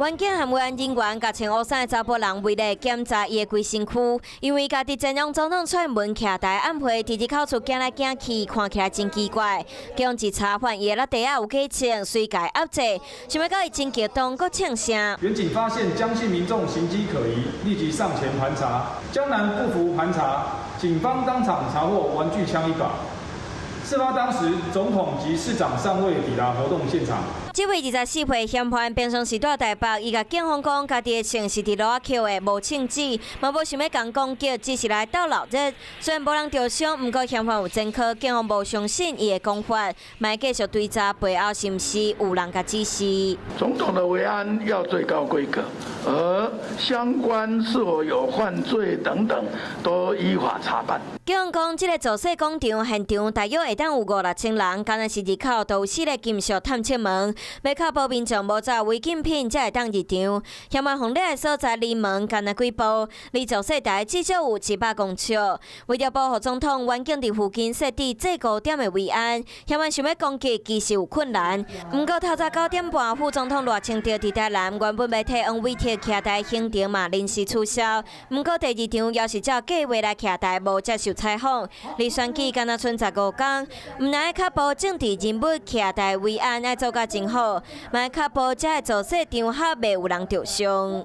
員警和維安人員共穿烏衫的查埔人圍咧檢查伊的規身軀，因為家己前任總統蔡英文徛台暗會，佇入口處行來行去，看起來真奇怪。警方一查發現伊的躉袋仔有假槍，隨共壓制，想欲到伊真激動，閣嗆聲。員警發現江姓民眾形跡可疑，立即上前盤查。江男不服盤查，警方當場查獲玩具槍一把。事發當時，總統及市長尚未抵達活動現場。這位24歲嫌犯平常時蹛台北，伊共警方講，家己的槍是佇路仔抾的，無銃子，嘛無想欲共攻擊，只是來鬥鬧熱。雖然無人著傷，毋過嫌犯有前科，警方無相信伊的講法，嘛繼續追查背後是毋是有人共指使。總統的維安要最高規格，而相關是否有犯罪等等，都依法查辦。警方講，這个造勢廣場現場大約會當有五六千人，敢若是入口都有四个金屬探測門，欲確保民眾無紮違禁品才會當入場。嫌犯予掠的所在離門干焦幾步，離造勢台至少有100公尺。為著保護總統，員警佇附近設置最高點的維安，嫌犯想欲攻擊其實有困難。毋過透早9點半，副總統賴清德佇台南原本欲替黃偉哲徛台行程嘛臨時取消。毋過第二場猶是照計劃來徛台，無接受採訪。離選舉干焦賰15工，毋但愛確保政治人物徛台維安愛做甲真好，嘛愛確保這个造勢場合袂有人著傷。